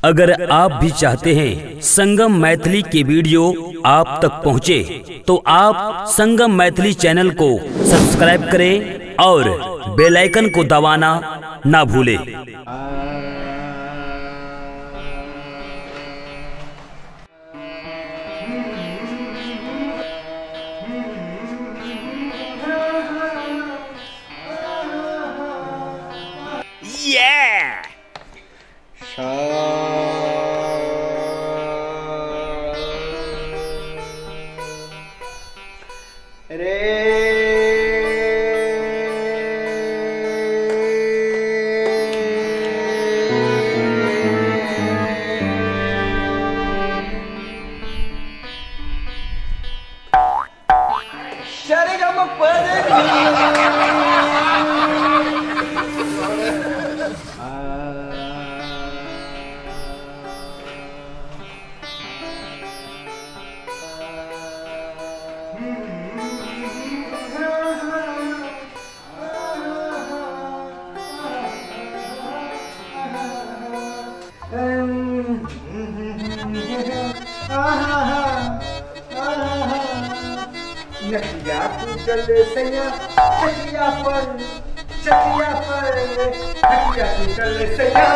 अगर आप भी चाहते हैं संगम मैथिली के वीडियो आप तक पहुंचे, तो आप संगम मैथिली चैनल को सब्सक्राइब करें और बेल आइकन को दबाना ना भूलें। नटिया टूटल सैया चटिया पर, चटिया पर खटिया टूटल सैया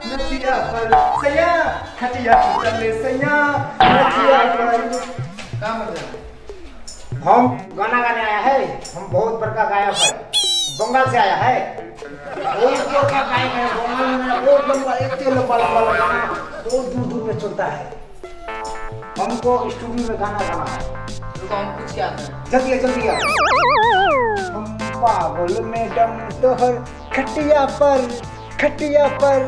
नटिया पर, सैया खटिया टूटल सैया नटिया पर। का मतलब? हम गाना गाने आया है, हम बहुत बड़का गायक है, बंगाल से आया है, बहुत बड़का गायक है। बंगाल में बहुत लंबा, एक लंबा लंबा गाना बहुत दूर दूर में चलता है। हमको स्टूडियो में गाना गाना है। हम कुछ क्या आता है? जल्दी जल्दी आओ। हम पागल मैडम तोहर खटिया पर, खटिया पर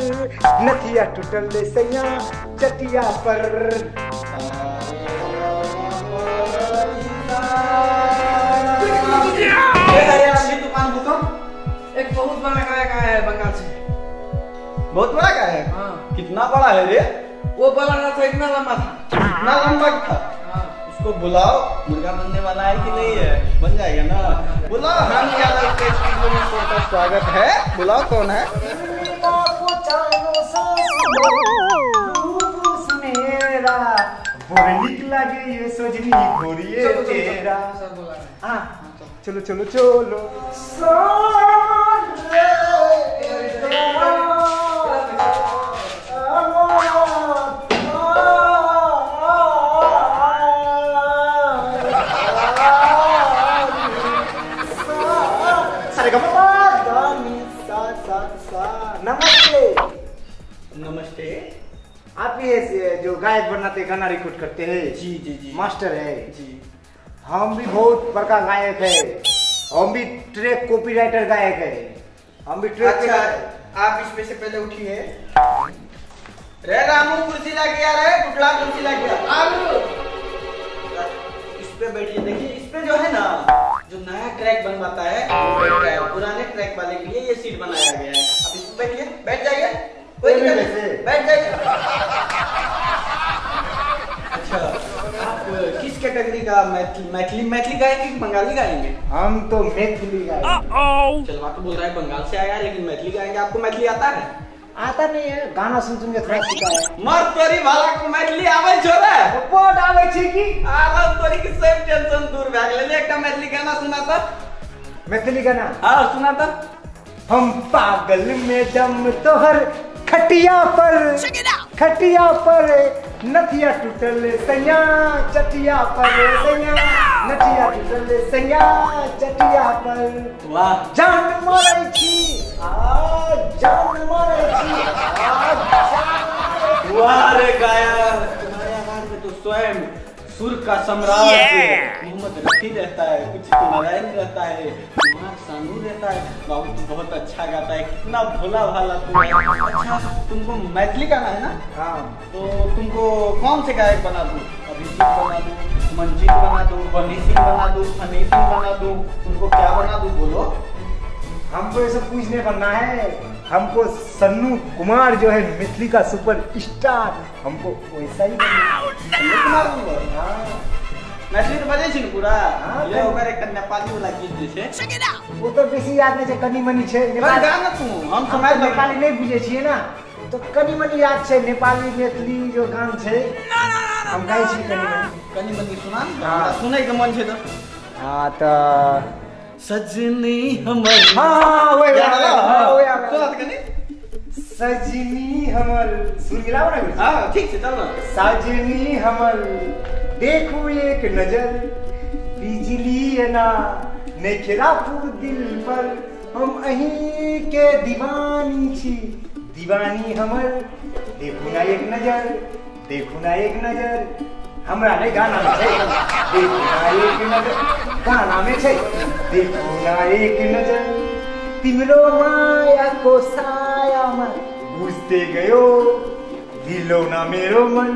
नथिया टूटल सैया चटिया पर। एक बहुत बड़ा गायक आया है बंगाल से। बहुत बड़ा गायक? हाँ। कितना बड़ा है रे? वो बड़ा ना था, इतना लंबा था। इतना लंबा था? हाँ। उसको बुलाओ, मुर्गा बनने वाला है कि नहीं है? बन जाएगा ना। बुलाओ। हम यादव के स्टूडियो में सबका स्वागत है। बुलाओ, कौन है? चलो चलो चलो। नमस्ते। नमस्ते। आप ये जो गायक बनाते गाना रिकॉर्ड करते हैं? जी जी जी, मास्टर है जी। हम भी बहुत बड़का गायक है, हम भी ट्रैक कॉपीराइटर गायक है, हम भी ट्रैक। अच्छा, आप इसमें से पहले उठिए। रे रामू कुर्सी ला गया रे, टुकड़ा कुर्सी ला गया। इस पे बैठिए। देखिए इस पे जो है ना, जो नया ट्रैक बनवाता है पुराने ट्रैक वाले के लिए ये सीट बनाया गया है। आप इस पे बैठिए, बैठ जाइए, कोई दिक्कत नहीं, बैठ जाइए। अच्छा, आप किस कैटेगरी का मैथिली मैथिली गाएंगे कि बंगाली गाएंगे? हम तो मैथिली गाएंगे। चलो, आप तो बोल रहा है बंगाल से आया है लेकिन मैथिली गाएंगे। आपको मैथिली आता है? आता नहीं है, गाना सुन सुन के थोड़ा सीखा है। मर तोरी भाला को मैथिली आवे छोरे, बहुत आवे छी की आवे तोरी की सब टेंशन दूर भए गेलै। एकटा मैथिली गाना सुनाता। मैथिली गाना? हां सुनाता। हम पागल मैडम तोहर खटिया पर, खटिया पर नथिया टूटल सैया चटिया पर, सैया नथिया टूटल सैया चटिया पर। वाह, जान मारै छी आ, जान मारै छी आ, जान। वाह रे गायक, तुम्हारे आवाज में तो स्वयं सुर का सम्राट मोहम्मद रफी रहता है, कुछ नारायण रहता है, कुमार सानू रहता है। बाबू तू बहुत अच्छा गाता है, कितना भोला भाला तू है। अच्छा, तुमको मैथिली गाना है ना? हाँ। तो तुमको कौन से गायक बना दूँ? अभिजीत बना दूँ, मंजीत बना दूँ, बनी सिंह बना दूँ, हनी सिंह बना दूँ, तुमको क्या बना दूँ बोलो? हमको ये सब कुछ नहीं बनना है, हमको सन्नू कुमार जो है मैथिली का सुपर स्टार, हमको वैसा ही बनना है। सन्नू कुमार बनबो? हाँ। मैथिली तो बजै छै ने पूरा? हाँ। ये ओकर एकटा नेपाली वाला गीत जे छै, वो तो बेसी याद नहीं छै, कनी मनी छै। गा ना तू, हम हम समझ नेपाली नहीं बुझै छियै ना। तो कनी मनी याद छै नेपाली मैथिली जो गान छै हम गाइ छी कनी मनी। कनी मनी सुना न, सुनै के मन छै त। हां त सजनी हमर। हां ओए ओए सुना त कनी। सजनी हमर सुन मिलाओ ना। हां ठीक छै चल न। सजनी हमर देखू एक नजर बिजली ना नखरापू दिल पर हम अहीं के दीवानी छी दीवानी हमर देखू ना एक नजर देखू ना एक नजर। हमरा नहीं गाना में छै देखू ना एक नजर गाना में छै देखू ना एक नजर तिम्रो माया को साया में बुझते गयो दिलो ना मेरो मन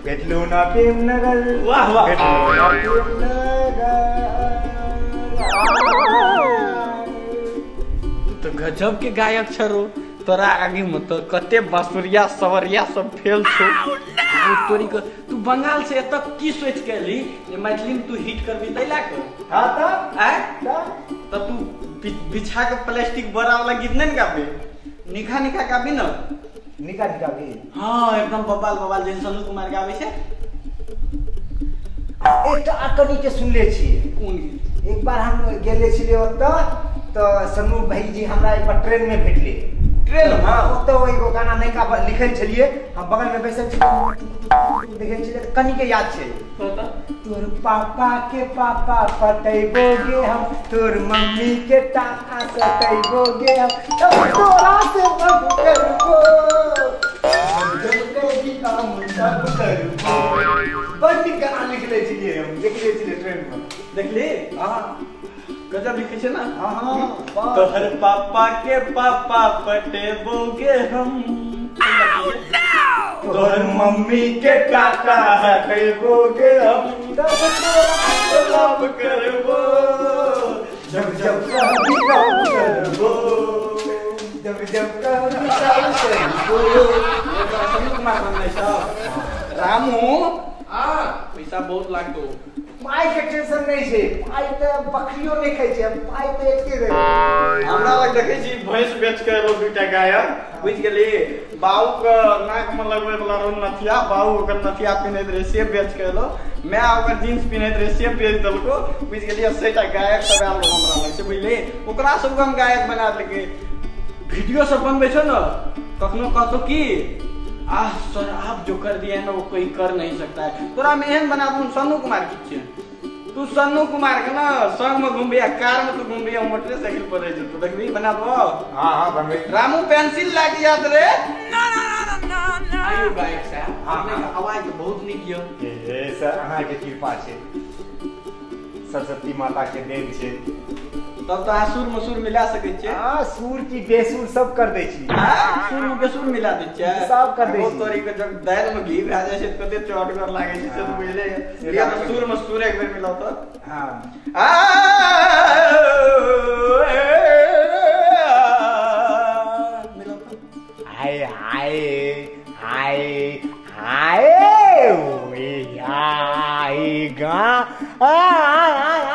भेटलो ना प्रेम नगर। वाह वाह भेटलो ना प्रेम नगर। तो गजब के गायक छरो तोरा आगे में तो कते बांसुरिया सवरिया सब फेल छो। तोरी के तू बंगाल से एत की सोच के एली जे मैथिली में तू हिट करबी तै ला के? हां त आय त तू बिछा के प्लास्टिक बोरा वाला गीत नहीं गाबे, निखा निखा गाबी न? निका निका भी। हां एकदम बबाल बबाल जैसे सनु कुमार गाबै छै। एकटा कनी के सुनले छी। कोन गीत? एक बार हम गेले छलियै ओतऽ त सनु भाईजी हमरा एक बार ट्रेन में भेटले। ट्रेन? हां ओतऽ एगो गाना नयका लिखल छलियै, हम बगल में बैसल छलियै देखै छलियै त कनी के याद छै। तोर पापा के पापा पटेबोगे हम तोर मम्मी के टाका सटेबोगे हम तब तोरा से सब करबो हम जब कभी काम सब करबो। बड़ नीक गाना लिखले छलियै हम, देखले छलियै ट्रेन में। देखली? हां गजब लिखे छै ना। हां हां तोहर पापा के पापा पटेबोगे हम तोहर मम्मी के टाका हटेबोगे हम तब तोरा लव करबो जब जब कभी लव करबो जब जब कभी लव करबो। सनु कुमार बनलै सब। रामू हां पैसा बहुत लागतो। पाई के टेंशन नहीं छै, पाई त बकरियो नहीं खाइ छै, पाई त एके रहे। हमरा लग देखै छी भैंस बेच के एलो दूटा गायक बुझि गेली। बाबू के नाक में लगबै वाला रहो नथिया, बाबू ओकर नथिया पिन्हैत रहे से बेच के एलो, my ओकर जींस पिन्हैत रहे से बेच देलको बुझि गेली। 80टा गायक सब आयल रहो हमरा लग से बुझली। ओकरा सबके हम गायक बना देलकै। वीडियो सब बनबै छौ न कखनो कहतो कि आह सर आप जो कर दिया है ना वो कोई कर नहीं सकता है। तोरा में एहन बना दूं सनु कुमार की छे। तू सनु कुमार के ना संग में घूमबी कार में तू घूमबी मोटरसाइकिल पर रह जतो देखबी बना दो। हां हां बनबे। रामू पेंसिल लागी याद रे। ना ना ना ना ना आयो गायक साहब अपने के आवाज बहुत नीक यो। ए सर अहाँ के कृपा छै, सरस्वती माता के देन छै। तब तो आसुर मसूर मिला सकै छियै। हां सुर की बेसुर सब कर दै छी। हां सुर में बेसुर मिला दै छियै सब कर दै छी। ओ तोरी के जब दाल में घी भए जाइ छै त कते चटगर लागै छै से बुझले। लिया तो सुर में सुर एक बेर मिलाओ त। हां आ मिलाओ त। हाय हाय हाय हाय ओए हाय गा आ आ आ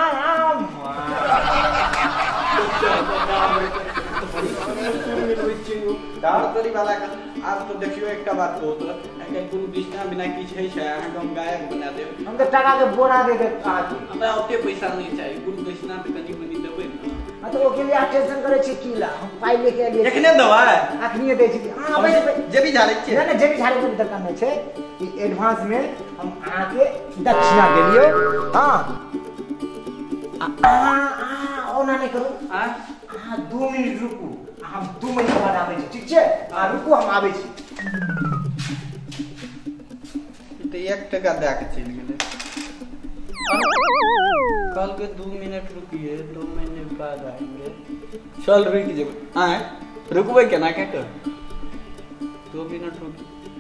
तोरी वाला का आब तो देखियो एकटा बात कहू तो आइ कोनो बिस्ना बिना किछ है छै अहाँ के हम गायक बना देब। हम त टाका के बोरा दे देब अहाँ के। हमरा ओते पैसा नहीं चाहिए, गुरु दक्षिणा त कनी मनी देबै न। हां त ओके लिए टेंशन करै छी की ला हम पाई लेके एलियै। एखने देबै? अखनिए दै छी। हां आबै जेबी झाड़ै छियै ना? ना जेबी झाड़ै के दरकार नै छै। ई एडवांस में हम अहाँ के दक्षिणा देलियो। हां आ ओना नै करू। हां अहाँ 2 मिनट रुकू, हम 2 महीना बाद आबै छी ठीक छै? आ रुकू हम आबै छी। तऽ 1 टका दए के चलि गेलै। कल के 2 मिनट रुकिए, 2 महीने बाद आएंगे। चल रुकि जेबै। आँय रुकबै केना के कर? 2 मिनट रुक,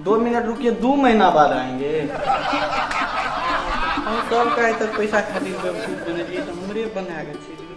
2 मिनट रुकिए, 2 महीना बाद आएंगे। हम सब का तक पैसा खातिर बेवकूफ बनेलियै तऽ हमरे बना के चलि गेलै।